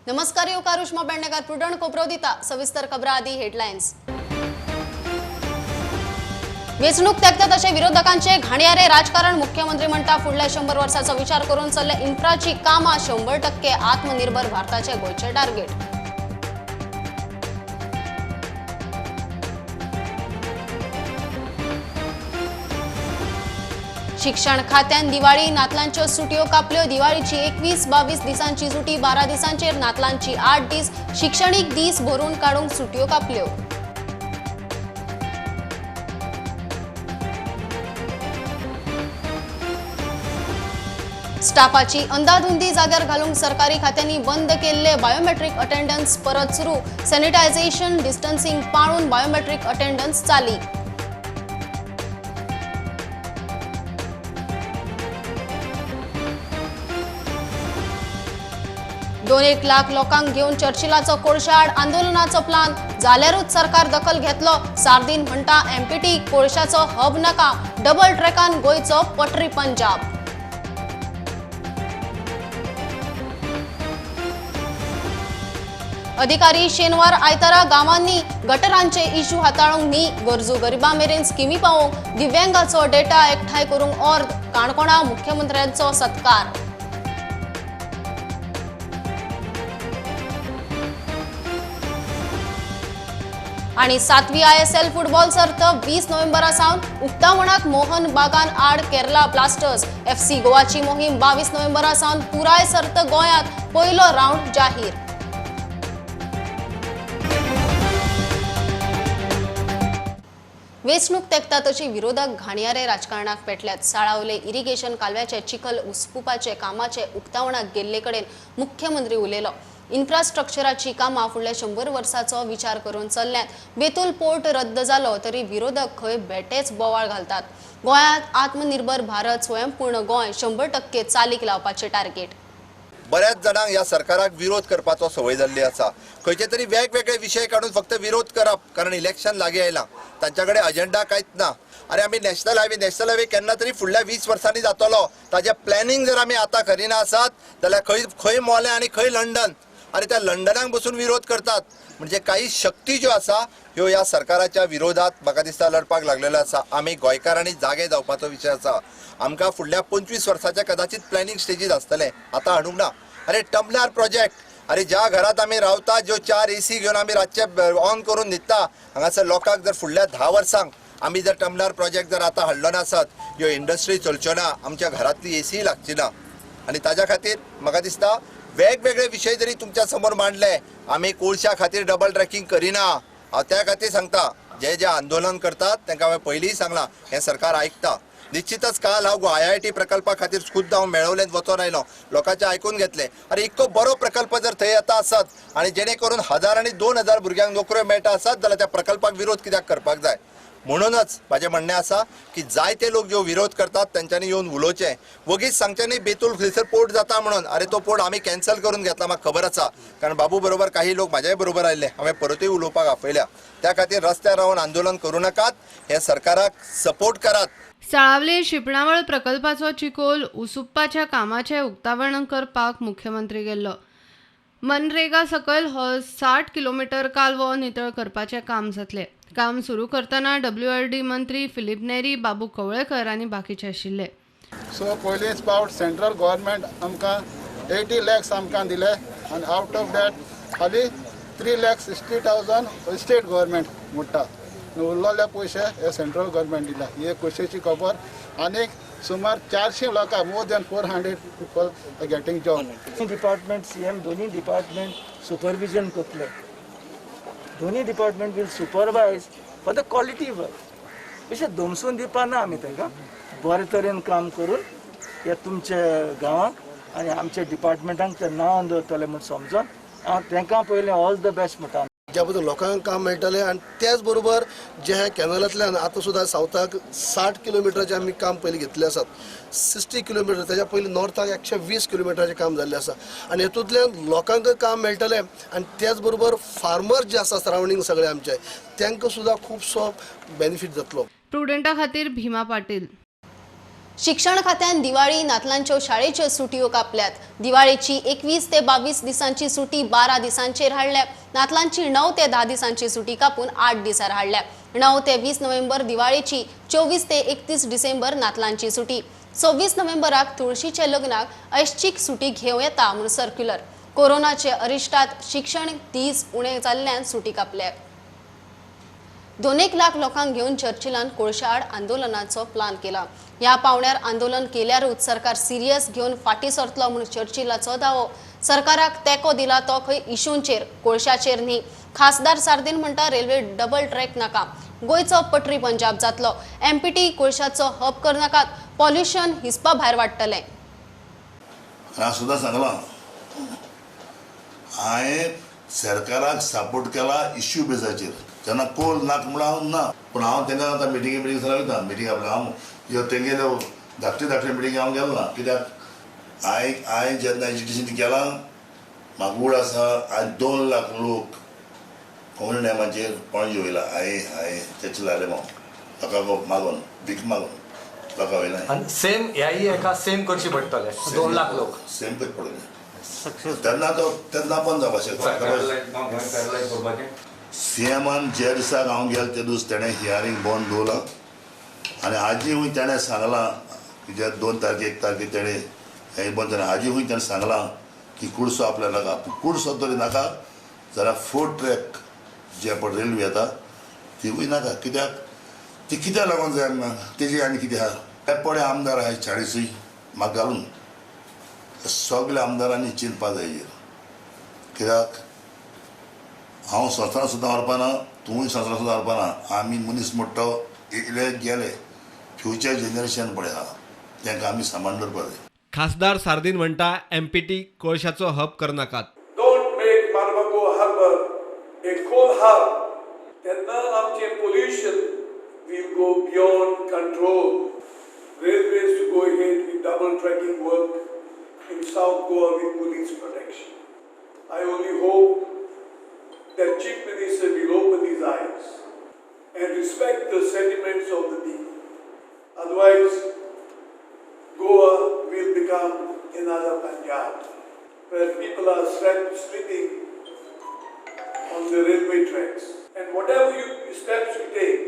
नमस्कार, येवकार उष्मा पेडणेकर. प्रुडंट खबरो दिता. सविस्तर खबरां आदी हेडलायन्स. वेंचणूक तेंकता तशें विरोधकांचे घाणयारे राजकारण. मुख्यमंत्री म्हणटा फुडल्या 100 वर्सांचो विचार करून चल्ले इन्फ्राची कामां. 100% आत्मनिर्भर भारताचे गोंयचे टार्गेट. शिक्षण खात्यान दिवाळी नातलांच्यो सुटयो कापल्यो. दिवाळीची 21-22 दिसांची सुटी 12 दिसांचेर, नातलांची 8 दीस, शिक्षणीक दीस भरून काडूंक सुटयो कापल्यो. स्टाफाची अंदाधुंदी जाग्यार घालूंक सरकारी खात्यांनी बंद केल्ले बायोमेट्रीक अटेंडन्स परत सुरू. सॅनिटायझेशन डिस्टन्सिंग पाळून बायोमेट्रीक अटेंडन्स चाली. 2-1 लाख लोकांक घेवन चर्चिलाचो कोळशाआड आंदोलनाचो प्लान जाल्यारूच सरकार दखल घेतलो. सार्दीन म्हणटा एमपीटी कोळशाचो हब नाका, डबल ट्रॅकान गोंयचो पटरी पंजाब. अधिकारी शेनवार आयतारा गांवांनी गटरांचे इश्यू हाताळूंक न्ही, गरजू गरिबां मेरेन स्किमी पावोवंक, दिव्यांगाचो डेटा एकठांय करूंक ऑर्द. काणकोणा मुख्यमंत्र्यांचो सत्कार. आणि 7वी ISL football सर्त 20 नोव्हेंबरा सावन उक्तावणाक मोहन बागान आड केरला ब्लास्टर्स. FC गोवाची मोहीम 22 नोव्हेंबरा सावन पुराय सर्त गोंयांत, पयलो रावंड जाहीर. वेंचणूक तेंकता तशी विरोधक घाणयारे राजकारणाक पेटल्यात. साळावले इरिगेशन कालव्याचे चिखल उसपुपाचे कामाचे उक्तावणाक गेल्ले कडेन मुख्यमंत्री उलयलो. इन्फ्रास्ट्रक्चराची कामां फुडल्या 100 वर्सांचो विचार करून चल्ल्यात. बेतूल पोर्ट रद्द जालो तरी विरोधक खंय बेटेच बोवाळ घालतात. गोंयांत आत्मनिर्भर भारत, स्वयंपूर्ण गोंय 100% चालीक लावपाचे टार्गेट. बऱ्याच जाणांक ह्या सरकाराक विरोध करपाचो संवय जाल्ली आसा. खंयचे तरी वेगवेगळे विशय काडून फक्त विरोध करप, कारण इलेक्शन लागीं आयलां, तांच्या कडेन अजेंडा कांयच ना. अरे आमी नॅशनल हायवे केन्ना तरी फुडल्या 20 वर्सांनी जातलो, ताजें प्लॅनिंग जर आमी आतां करिना आसात जाल्यार खंय खंय मोलें आनी खंय लंडन. आनी त्या लंडनाक बसून विरोध करतात. म्हणजे काही शक्ती ज्यो आसा ह्यो ह्या सरकाराच्या विरोधात म्हाका दिसता लढपाक लागलेलो आसा. आमी गोंयकारांनी जागे जावपाचो विशय आसा. आमकां फुडल्या 25 वर्साच्या कदाचित प्लॅनिंग स्टेजीस आसतलें, आतां हाडूंक ना. अरे टमनार प्रोजेक्ट, अरे ज्या घरात आमी रावता, ज्यो 4 AC घेवन आमी रातचे ऑन करून न्हिदता, हांगासर लोकांक जर फुडल्या 10 वर्सांक आमी जर टमनार प्रोजेक्ट जर आतां हाडलो नासत, ह्यो इंडस्ट्री चलच्यो ना, आमच्या घरांतली AC लागची ना. आनी ताज्या खातीर म्हाका दिसता वेगवेगळे विशय जरी तुमच्या समोर मांडले, आमी कोळशा खातीर डबल ट्रॅकिंग करिना. हांव त्या खातीर सांगता, जे जे आंदोलन करतात तांकां हांवें पयलींय सांगलां, हें सरकार आयकता. निश्चितच काल हांव IIT प्रकल्पा खातीर खुद्द हांव मेळवलेंत वचोन आयलो, लोकांचें आयकून घेतलें. आनी इतको बरो प्रकल्प जर थंय येता आसत आनी जेणे करून 1000 आनी 2000 भुरग्यांक नोकऱ्यो मेळटा आसत जाल्यार त्या प्रकल्पाक विरोध कित्याक करपाक जाय. म्हणूनच म्हाजें म्हणणें आसा की जायते लोक ज्यो विरोध करतात तेंच्यांनी येवन उलोवचें, वगीच सांगचें न्ही बेतूल थंयसर पोर्ट जाता म्हणून. अरे तो पोर्ट आमी कॅन्सल करून घेतला, म्हाका खबर आसा, कारण बाबू बरोबर काही लोक म्हाज्याय बरोबर आयिल्ले, हांवें परतूय उलोवपाक आपयल्या. त्या खातीर रस्त्यार रावन आंदोलन करूं नाकात, हे सरकाराक सपोर्ट करात. साळावले शिंपणावळ प्रकल्पाचो चिखोल उसुप्पाच्या कामाचें उक्तावण करपाक मुख्यमंत्री गेल्लो. मनरेगा सकयल हो 60 किलोमिटर कालवो नितळ करपाचें काम जातलें. काम सुरू करतना WRD मंत्री फिलीप नेरी, बाबू कवळेकर आनी बाकीचे आशिल्ले. सो पयलीच पावट सेंट्रल गव्हर्मेंट आमकां 80 लॅक्स आमकां दिले आनी आवट ऑफ that खाली 3,60,000 स्टेट गव्हर्मेंट मोडटा, उरलेले पयशे हे सेंट्रल गव्हर्मेंट दिला. ही एक खोशयेची खबर. आनीक सुमार 400 लोकां, more than 400 people are getting job. Department CM दोन्ही डिपार्टमेंट सुपरविजन करतले. दोन्ही department will supervise for the quality work. अशें दमसून दिवपा ना आमी तांकां, बरे तरेन काम करून ह्या तुमच्या गांवांक आनी आमच्या डिपार्टमेंटांक ते नांव दवरतले म्हूण समजून हांव तांकां पयलें ऑल the best म्हणटा. ज्या बद्दल लोकांक काम मेळटलें आनी त्याच बरोबर जे हे कॅनलांतल्यान आतां सुद्दां सावथाक 60 किलोमिटराचें आमी काम पयलीं घेतलें आसात, 60 किलोमिटर, तेज्या पयलीं नॉर्थाक 120 किलोमिटराचें काम जाल्लें आसा आनी हेतूंतल्यान लोकांक काम मेळटलें आनी त्याच बरोबर फार्मर जे आसा सरावंडींग सगळे आमचे तांकां सुद्दां खुबसो बेनिफीट जातलो. प्रुडंटा खातीर भीमा पाटील. शिक्षण खात्यान दिवाळी नातलांच्यो शाळेच्यो सुटयो कापल्यात. दिवाळेची 21 ते 22 दिसांची सुटी 12 दिसांचेर हाडल्या. नातलांची 9 ते 10 दिसांची सुटी कापून 8 दिसार हाडल्या. 9 ते 20 नोव्हेंबर दिवाळेची, 24 ते 31 डिसेंबर नातलांची सुटी. 26 नोव्हेंबराक तुळशीच्या लग्नाक ऐच्छिक सुटी घेवं येता म्हूण सर्क्युलर. कोरोनाचे अरिश्टात शिक्षण दीस उणे जाल्ल्यान सुटी कापल्या. 2 लाख लोकांक घेवन चर्चिलान कोळशा आड आंदोलनाचो प्लान केला. ह्या पावण्यार आंदोलन केल्यारूच सरकार सिरियस घेवन फाटीं सरतलो म्हूण चर्चिलाचो दावो. सरकाराक तेंको दिला तो खंय इशूंचेर, कोळशाचेर न्ही. खासदार सार्दीन म्हणटा रेल्वे डबल ट्रॅक नाका, गोंयचो पटरी पंजाब जातलो. एमपीटी कोळशाचो हब करनाकात, पॉल्युशन हिसपा भायर वाडटलें. हांवें सुद्दां सांगलां, हांवें सरकाराक सपोर्ट केला इश्यू बेजाचेर. जेन्ना कोल नाका म्हणून हांव ना, पूण हांव तेंका आतां मिटिंगे मिटींग सगळें वयता. मिटींग आपल्या हांव ह्यो तेंगेल्यो धाकटे धाकटे मिटिंगे हांव गेलो ना, कित्याक हांवें जेन्ना एजिटेशन केलां म्हाका उड आसा. आनी 2 लाख लोक कोंकणी डॅमाचेर पणजे वयला. हांवें तेचे लायले हांव लोकांक मागून, भीक मागून लोकां वयला. आनी सेम ह्याय एका सेम करची पडटले, 2 लाख लोक सेम करचे पडटले तेन्ना तो तेन्ना बंद जावपाक शकता. सीएमान जे दिसाक हांव गेलो ते दीस तेणें हियरींग बंद दवरलां आनी आजी खूंय तेणें सांगलां की जे 2 तारखे 1 तारखे तेणें हें बंद जालें. आजी खूंय तेणें सांगलां की कुडसो आपल्या नाका, कुडसो तरी नाका जाल्यार 4 ट्रॅक जे पळय रेल्वे येता तिवूय नाका. कित्याक ती कित्याक लागून जाय आमकां तेजी आनी कितें आहा. ते पळय आमदार आहाय 40 म्हाका घालून सगल्या आमदारांनी चिंतपा जाय हेजेर. कित्याक हांव संवसारांत सुद्दां व्हरपाना, तुवूय संवसारांत सुद्दां व्हरपाना. आमी मनीस मोडटो इले गेले, फ्युचर जनरेशन पळय आहा तांकां आमी सांबाळून दवरपा जाय. खासदार सार्दीन म्हणटा एमपीटी कोळशाचो हब करनाकात. Don't make Marmagao Harbour a coal hub. तेन्ना आमचें pollution will go beyond control. Railways to go ahead with double tracking work in South Goa with police protection. I only hope that Chief Minister will open his eyes and respect the sentiments of the people. Otherwise, Goa will become another Punjab, where people are sleeping on the railway tracks. And whatever steps you take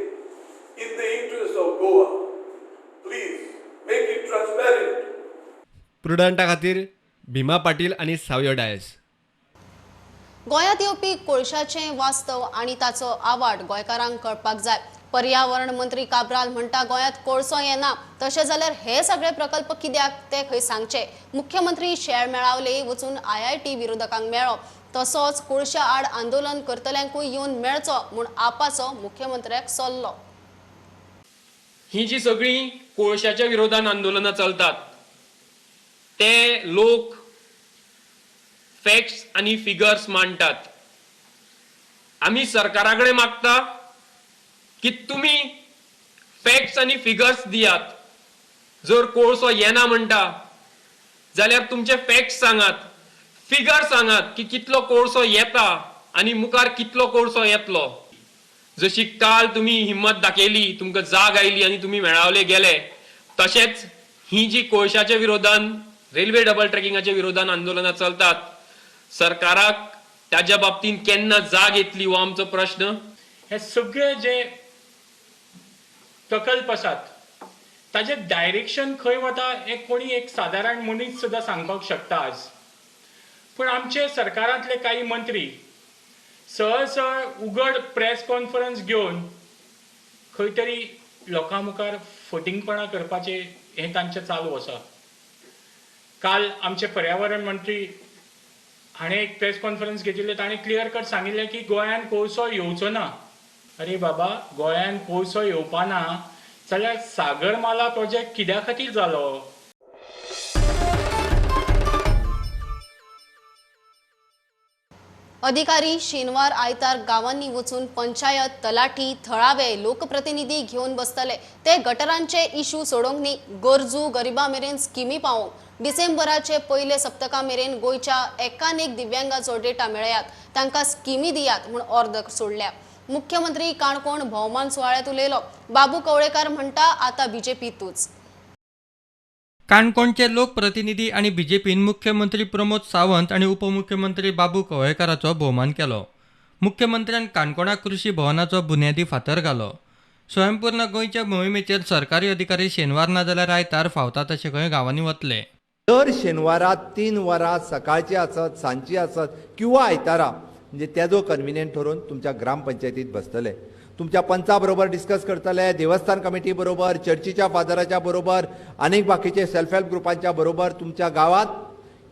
in the interest of Goa, please make it transparent. प्रुडंटा खातीर भीमा पाटील आनी सावयो डायस. गोंयांत येवपी कोळशाचें वास्तव आनी ताचो आवाड गोंयकारांक कळपाक जाय. पर्यावरण मंत्री काब्राल म्हणटा गोंयांत कोळसो येना, तशें जाल्यार हे सगळे प्रकल्प कित्याक ते खंय सांगचे. मुख्यमंत्री शेळ मेळावले वचून IIT विरोधकांक मेळ्ळो, तसोच कोळशा आड आंदोलन करतल्यांकूय येवन मेळचो म्हूण आपाचो मुख्यमंत्र्याक सल्लो. ही जी सगळीं कोळशाच्या विरोधान आंदोलनां चलतात ते लोक फॅक्ट्स आनी फिगर्स मांडटात. आमी सरकारा कडेन मागता की तुमी फॅक्ट्स आनी फिगर्स दियात. जर कोळसो येना म्हणटा जाल्यार तुमचे फॅक्ट्स सांगात, फिगर सांगात की कितलो कोळसो येता आनी मुखार कितलो कोळसो येतलो. जशी काल तुमी हिम्मत दाखयली, तुमकां जाग आयली आनी तुमी मेळावले गेले, तशेंच ही जी कोळशाच्या विरोधान रेल्वे डबल ट्रॅकिंगाच्या विरोधान आंदोलनां चलतात, सरकाराक ताज्या बाबतींत केन्ना जाग येतली हो आमचो प्रश्न. हे सगळे जे प्रकल्प आसात ताजे डायरेक्शन खंय वता हें कोणी एक सादारण मनीस सुद्दां सांगपाक शकता आज. पूण आमचे सरकारांतले कांय मंत्री सहज सहज उगड प्रेस कॉन्फरन्स घेवन खंय तरी लोकां मुखार फटींगपणां करपाचें हें तांचें चालू आसा. काल आमचे पर्यावरण मंत्री हाणें एक प्रेस कॉन्फरन्स घेतिल्लें, ताणें क्लियर कट सांगिल्लें की गोंयांत कोळसो येवचो ना. अरे बाबा, गोंयांत कोळसो येवपा ना जाल्यार सागरमाला प्रोजेक्ट कित्या खातीर जालो? अधिकारी शेनवार आयतार गावांनी वचून पंचायत, तलाठी, थळावे लोकप्रतिनिधी घेवन बसतले. ते गटरांचे इशू सोडोवंक न्ही, गरजू गरिबा मेरेन स्किमी पावोवंक. डिसेंबराचे पयले सप्तका मेरेन गोंयच्या एकान एक दिव्यांगाचो डेटा मेळयात, तांकां स्किमी दियात म्हूण ऑर्द सोडल्या. मुख्यमंत्री काणकोण भोवमान सुवाळ्यांत उलयलो. बाबू कवळेकार म्हणटा आतां बीजेपी तूच. काणकोणचे लोकप्रतिनिधी आनी बीजेपीन मुख्यमंत्री प्रमोद सावंत आनी उपमुख्यमंत्री बाबू कवळेकाराचो भोवमान केलो. मुख्यमंत्र्यान काणकोणा कृशी भवनाचो बुन्यादी फातर घालो. स्वयंपूर्ण गोंयच्या मोहिमेचेर सरकारी अधिकारी शेनवार ना जाल्यार आयतार फावता तशें खंय गांवांनी वतले. दर शेनवारा 3 वरां सकाळची आसत, सांजची आसत किंवा आयतारा, म्हणजे तेजो कन्विनियंट ठरोवन तुमच्या ग्रामपंचायतीत बसतले, तुमच्या पंचा बरोबर डिस्कस करतले, देवस्थान कमिटी बरोबर, चर्चीच्या फादराच्या बरोबर, आनीक बाकीचे सेल्फ हेल्प ग्रुपांच्या बरोबर तुमच्या गांवांत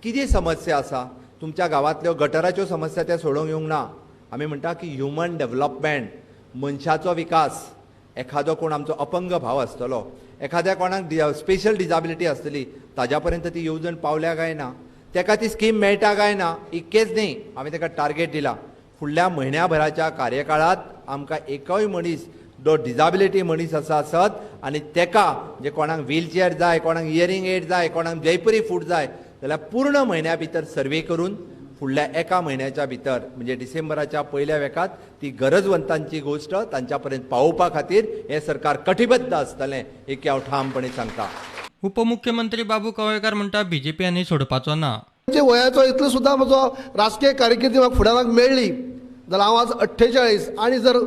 कितें समस्या आसा, तुमच्या गांवांतल्यो गटराच्यो समस्या त्या सोडोवंक येवंक ना. आमी म्हणटा की ह्युमन डेव्हलपमेंट, मनशाचो विकास, एखादो कोण आमचो अपंग भाव आसतलो, एखाद्या कोणाक स्पेशल डिजाबिलिटी आसतली, ताज्या पर्यंत ती येवजण पावल्या काय ना, तेका ती स्कीम मेळटा काय ना, इतकेच न्ही आमी तेका टार्गेट दिला फुडल्या म्हयन्याभराच्या कार्यकाळांत आमकां एकय मनीस जो डिजाबिलिटी मनीस आसा आसत आनी तेका जे कोणाक व्हीलचेअर जाय, कोणाक इयरिंग एड जाय, कोणाक जयपुरी फूड जाय जाल्यार पूर्ण म्हयन्या भितर सर्वे करून फुडल्या एका म्हयन्याच्या भितर म्हणजे डिसेंबराच्या पयल्या वेकात ती गरजवंतांची गोश्ट तांच्या पर्यंत पावोवपा खातीर हें सरकार कटिबद्ध आसतलें हें हांव ठामपणे सांगता. उपमुख्यमंत्री बाबू कवळेकार म्हणटा बीजेपी आनी सोडपाचो ना. वयाचो इतलो सुद्दां म्हजो राजकीय कारकिर्दी म्हाका फुडाराक मेळ्ळी जाल्यार हांव आज 48 आनी जर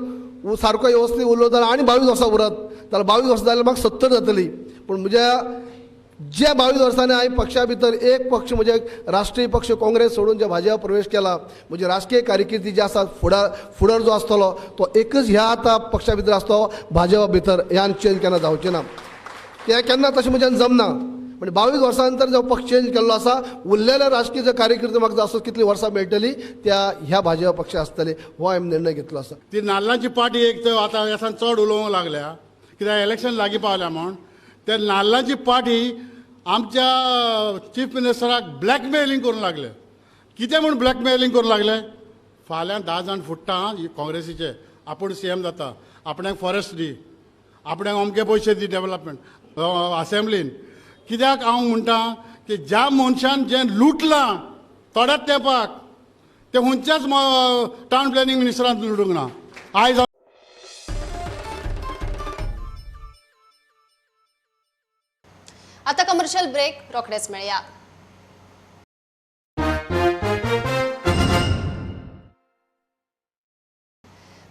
सारको वेवस्थीत उरलो जाल्यार आनी 22 वर्सां उरत जाल्यार 22 वर्सां जाल्यार म्हाका 70 जातली. पूण म्हज्या ज्या 22 वर्सांनी हांवें पक्षा भितर एक पक्ष म्हणजे राष्ट्रीय पक्ष काँग्रेस सोडून जे भाजपा प्रवेश केला, म्हजी राजकीय कारकिर्दी जी आसा फुडार जो आसतलो तो एकच ह्या आतां पक्षा भितर आसतो भाजपा भितर, ह्यान चेंज केन्ना जावचें ना, तें केन्ना तशें म्हज्यान जमना. म्हणजे 22 वर्सां नंतर जो पक्ष चेंज केल्लो आसा, उरलेल्या राजकीय जो कारकिर्दी म्हाका आसो कितली वर्सां मेळटली त्या ह्या भाजपा पक्ष आसतले हो हांवें निर्णय घेतलो आसा. ती नाल्लांची पार्टी एक तर आतां येसान चड उलोवंक लागल्या कित्याक इलेक्शन लागीं पावल्या म्हूण, ते नाल्लांची पार्टी आमच्या चीफ मिनिस्टराक ब्लॅकमेलिंग करूंक लागले. कितें म्हूण ब्लॅकमेलिंग करूंक लागले? फाल्यां 10 जाण फुट्टा काँग्रेसीचे, आपूण सीएम जाता, आपणाक फॉरेस्ट दी, आपणाक अमके पयशे दी डेव्हलपमेंट असेंब्लीन. कित्याक हांव म्हणटा की ज्या मनशान जें लुटलां थोड्याच तेंपाक तें खंयच्याच टावन प्लॅनिंग मिनिस्टरान लुटूंक ना. आयज आता कमर्शियल ब्रेक, रोखडेच मेळया.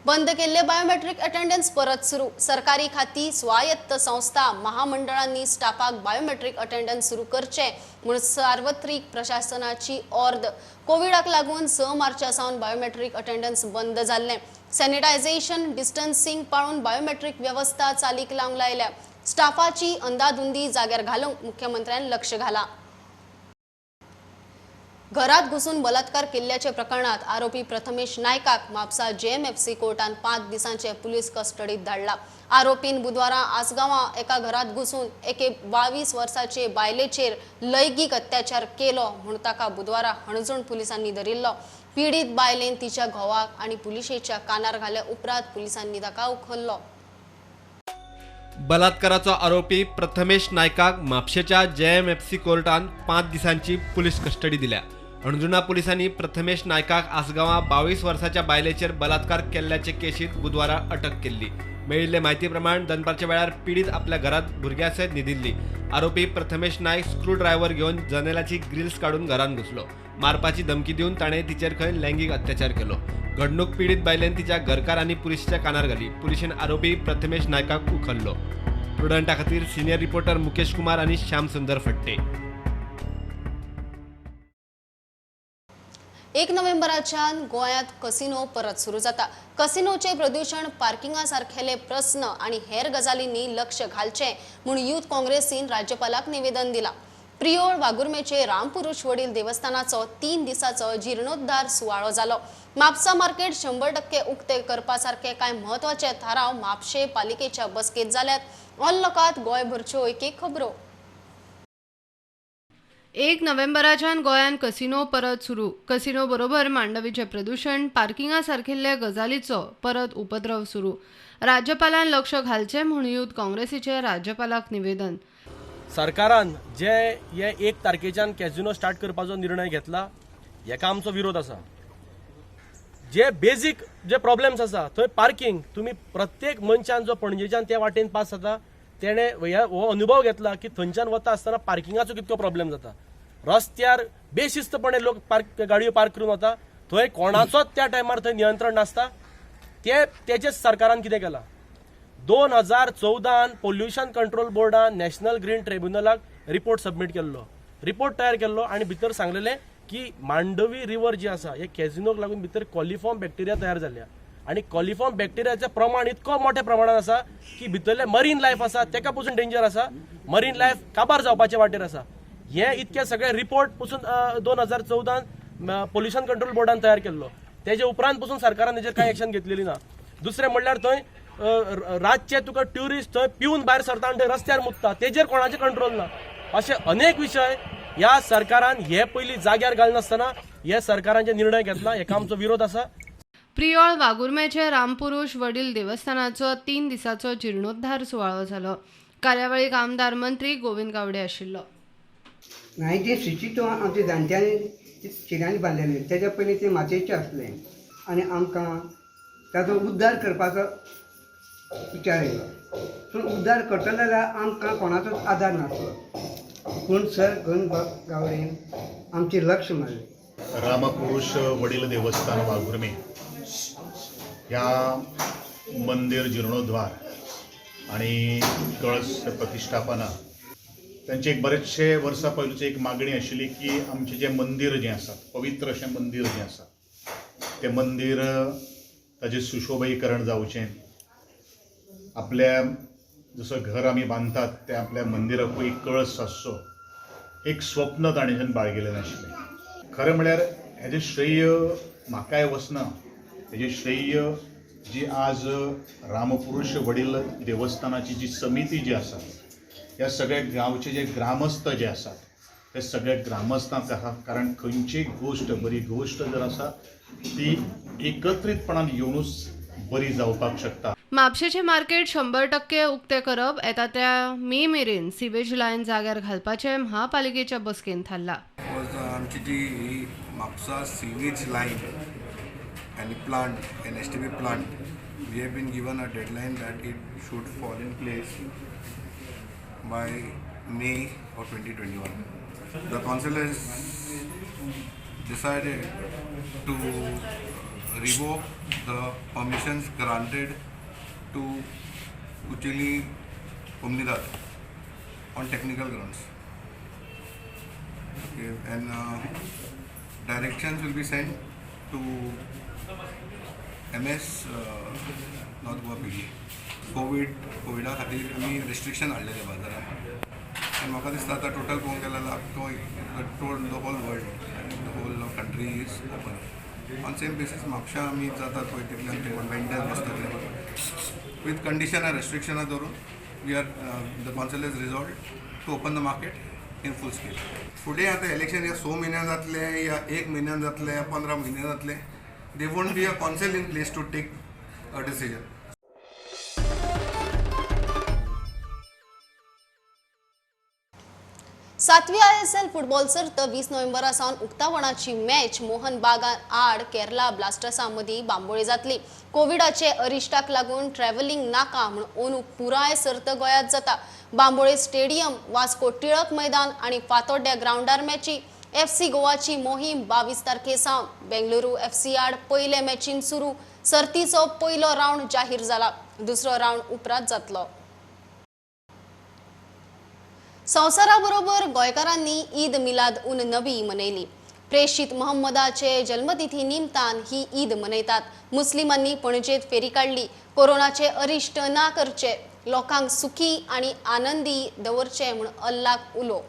बंद केल्ले बायोमेट्रिक अटेंडन्स परत सुरू. सरकारी खाती, स्वायत्त संस्था, महामंडळांनी स्टाफाक बायोमेट्रिक अटेंडन्स सुरू करचे म्हूण सार्वत्रिक प्रशासनाची ऑर्द. कोविडाक लागून 6 मार्चा सावन बायोमेट्रिक अटेंडन्स बंद जाल्लें. सॅनिटायझेशन, डिस्टन्सिंग पाळून बायोमेट्रिक वेवस्था चालीक लावंक लायल्या. स्टाफाची अंदाधुंदी जाग्यार घालूंक मुख्यमंत्र्यान लक्ष घाला. घरात घुसून बलात्कार केल्ल्याच्या प्रकरणात आरोपी प्रथमेश नायकाक म्हापसा जेएमएफसी कोर्टान 5 दिसांचे पुलीस कस्टडीत धाडला. आरोपीन बुधवारा आसगांवां एका घरात घुसून एके 22 वर्साचे बायलेचेर लैंगिक अत्याचार केलो म्हूण ताका बुधवारा हणजूण पुलिसांनी धरिल्लो. पीडित बायलेन तिच्या घोवाक आनी पुलिशेच्या कानार घाल्या उपरांत पुलिसांनी ताका उखल्लो. बलात्काराचो आरोपी प्रथमेश नायकाक म्हापशेच्या जेएमएफसी कोर्टान 5 दिसांची पुलीस कस्टडी दिल्या. हणजुणा पुलिसांनी प्रथमेश नायकाक आसगांवां 22 वर्साच्या बायलेचेर बलात्कार केल्ल्याचे केशीत बुधवारा अटक केल्ली. मेळिल्ले म्हायती प्रमाण दनपारच्या वेळार पीडित आपल्या घरात भुरग्या सयत न्हिदिल्ली. आरोपी प्रथमेश नायक स्क्रू ड्रायव्हर घेवन जनेलाची ग्रिल्स काडून घरांत घुसलो. मारपाची धमकी दिवन ताणें तिचेर खंय लैंगिक अत्याचार केलो. घडणूक पीडित बायलेन तिच्या घरकार आनी पुलिसेच्या कानार घाली. पुलिशेन आरोपी प्रथमेश नायकाक उखल्लो. प्रुडंटा खातीर सिनियर रिपोर्टर मुकेश कुमार आनी श्याम सुंदर फट्टे. 1 नोव्हेंबराच्यान गोंयांत कसिनो परत सुरू जाता. कसिनोचे प्रदूषण, पार्किंगा सारखेले प्रस्न आनी हेर गजालींनी लक्ष घालचें म्हूण यूथ काँग्रेसीन राज्यपालाक निवेदन दिलां. प्रियोळ वागुर्मेचे रामपुरुष वडील देवस्थानाचो 3 दिसाचो जीर्णोद्धार सुवाळो जालो. म्हापसा मार्केट 100% उक्ते करपा सारखे कांय म्हत्वाचे थाराव म्हापशे पालिकेच्या बसकेत जाल्यात. अनलॉकात गोंयभरच्यो एक एक खबरो. 1 नोव्हेंबराच्यान गोंयांत कसिनो परत सुरू. कसिनो बरोबर मांडवीचें प्रदूषण, पार्किंगा सारकिल्ल्या गजालीचो परत उपद्रव सुरू. राज्यपालान लक्ष घालचें म्हूण यूथ काँग्रेसीचे राज्यपालाक निवेदन. सरकारान जे हे 1 तारखेच्यान कॅसिनो स्टार्ट करपाचो निर्णय घेतला हेका आमचो विरोध आसा. जे बेजीक जे प्रॉब्लेम्स आसा थंय पार्किंग, तुमी प्रत्येक मनशान जो पणजेच्यान त्या वाटेन पास जाता तेणें हो अनुभव घेतला की थंयच्यान वता आसतना पार्किंगाचो कितको प्रॉब्लेम जाता. रस्त्यार बेशिस्तपणे लोक गाडयो पार्क करून वता, थंय कोणाचोच त्या टायमार थंय नियंत्रण नासता. ते तेजेच सरकारान कितें केलां, 2014 पोल्युशन कंट्रोल बोर्डान नॅशनल ग्रीन ट्रिब्युनलाक रिपोर्ट सबमीट केल्लो, रिपोर्ट तयार केल्लो आनी भितर सांगलेलें की मांडवी रिवर जी आसा हे कॅझिनोक लागून भितर कॉलिफॉर्म बॅक्टेरिया तयार जाल्या आनी कॉलिफॉर्म बॅक्टेरियाचें प्रमाण इतको मोठ्या प्रमाणात आसा की भितरलें मरीन लायफ आसा तेका पसून डेंजर आसा, मरीन लायफ काबार जावपाचे वाटेर आसा. हे इतके सगळे रिपोर्ट पसून 2014 पोल्युशन कंट्रोल बोर्डान तयार केल्लो. तेजे उपरांत पसून सरकारान तेजेर कांय एक्शन घेतलेली ना. दुसरें म्हणल्यार थंय रातचे तुका ट्युरिस्ट थंय पिवन भायर सरता आनी थंय रस्त्यार मुतता, तेजेर कोणाचें कंट्रोल ना. अशे अनेक विशय ह्या सरकारान हे पयलीं जाग्यार घालनासतना हे सरकारान जे निर्णय घेतला हेका आमचो विरोध आसा. प्रियोळ वागुर्म्याचे रामपुरुष वडील देवस्थानाचो 3 दिसाचो जिर्णोद्धार सुवाळो जालो. कार्यावळीक आमदार मंत्री गोविंद गावडे आशिल्लो. 1962 आमच्या जाणट्यांनी चिऱ्यांनी बांदलेलें, तेज्या पयलीं तें मातयेचें आसलें आनी आमकां ताचो उद्धार करपाचो विचार येयलो. पूण उद्धार करतले जाल्यार आमकां कोणाचोच आदार नासलो, पूण सर गोविंद गावडेन आमचें लक्ष मारलें. रामपुरुष वडील देवस्थान वाघुर्मे ह्या मंदिर जीर्णोद्धार आणि कळस प्रतिष्ठापना त्यांची एक बरेचशे वर्सां पयलूची एक मागणी आशिल्ली की आमचें जें मंदिर जें आसा, पवित्र अशें मंदिर जें आसा तें मंदिर ताजें सुशोभीकरण जावचें. आपल्या जसो घर आमी बांदतात तें आपल्या मंदिराकूय एक कळस आसचो, एक स्वप्न ताणें बाळगिलें आशिल्लें. खरें म्हळ्यार हेजें श्रेय म्हाकाय वचना, हेजें श्रेय जी आज रामपुरुष वडील देवस्थानाची जी समिती जी आसा, ह्या सगळ्या गांवचे जे ग्रामस्थ जे आसात ते सगळे ग्रामस्थांक आसा. कारण खंयची गोश्ट बरी गोश्ट जर आसा ती एकत्रीतपणान येवनूच बरी जावपाक शकता. म्हापशेचें मार्केट 100% उक्तें करप, येता त्या मे मेरेन सिवेज लायन जाग्यार घालपाचें महापालिकेच्या बसकेन थारलां. आमची जी ही म्हापसा सिवेज लायन आनी plant NSTP plant, we have been given a deadline that it should fall in place by May of 2021. The council has decided to revoke the permissions granted to Kucheli Comunidade on technical grounds. Okay, and directions will be sent to MS North Goa PD. कोविडा खातीर आमी restriction हाडलेले बाजारान आनी म्हाका दिसता आतां total पळोवंक गेल्यार total the whole world आनी the whole of country is open. On same basis म्हापशां आमी जातात पळय तितले आमचे कोण वेंडर्स बसतात विथ कंडिशन आनी रेस्ट्रिक्शनां धरून we are the council is resolved to open the market in full scale. फुडें आतां इलेक्शन या 6 म्हयन्यान जातलें या 1 म्हयन्यान जातलें या 15 म्हयन्यान जातलें, there won't be a council in place to take a decision. सातवी ISL football सर्त 20 नोव्हेंबरा सावन उक्तावणाची मॅच मोहन बागान आड केरला ब्लास्टर्सा मदीं बांबोळे जातली. कोविडाचे अरिश्टाक लागून ट्रॅव्हलिंग नाका म्हूण अंदू पुराय सर्त गोंयांत जाता. बांबोळे स्टेडियम, वास्को टिळक मैदान आनी फातोड्ड्या ग्रावंडार मॅची. FC गोवाची मोहीम 22 तारखे सावन बेंगलुरू FC आड पयले मॅचीन सुरू. सर्तीचो पयलो रावंड जाहीर जाला, दुसरो रावंड उपरांत जातलो. संवसाराबरोबर गोंयकारांनी ईद मिलाद उन नबी मनयली. प्रेषित मोहम्मदाचे जल्मतिथी निमतान ही ईद मनयतात. मुस्लिमांनी पणजेत फेरी काडली. कोरोनाचे अरिश्ट ना करचे, लोकांक सुखी आनी आनंदी दवरचे म्हूण अल्लाक उलो.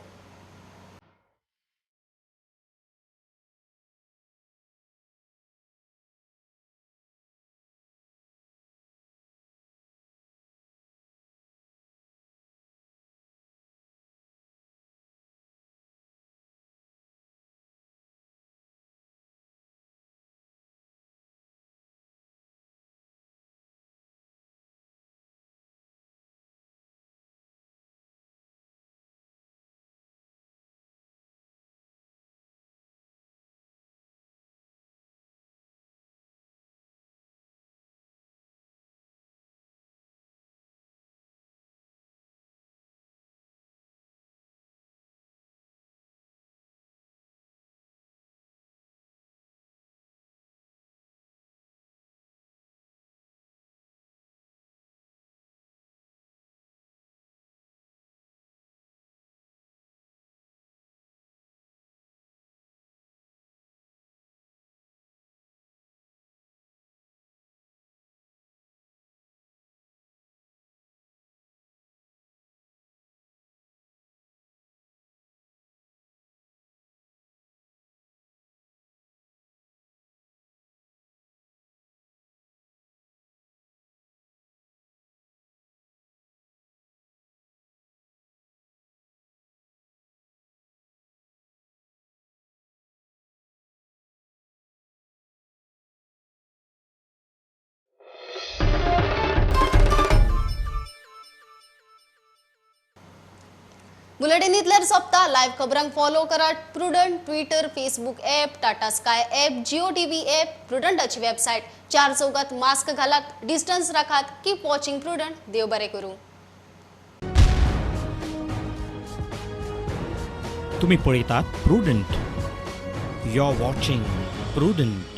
बुलेटिन इतल्यार सोंपता. लायव्ह खबरांक फॉलो करात Prudent Twitter, Facebook app, Tata Sky app, Jio TV app, प्रुडंटाची website. चार चौगात मास्क घालात, डिस्टन्स राखात, कीप वॉचिंग प्रुडंट. देव बरें करूं. तुम्ही पळयतात Prudent. You are watching Prudent.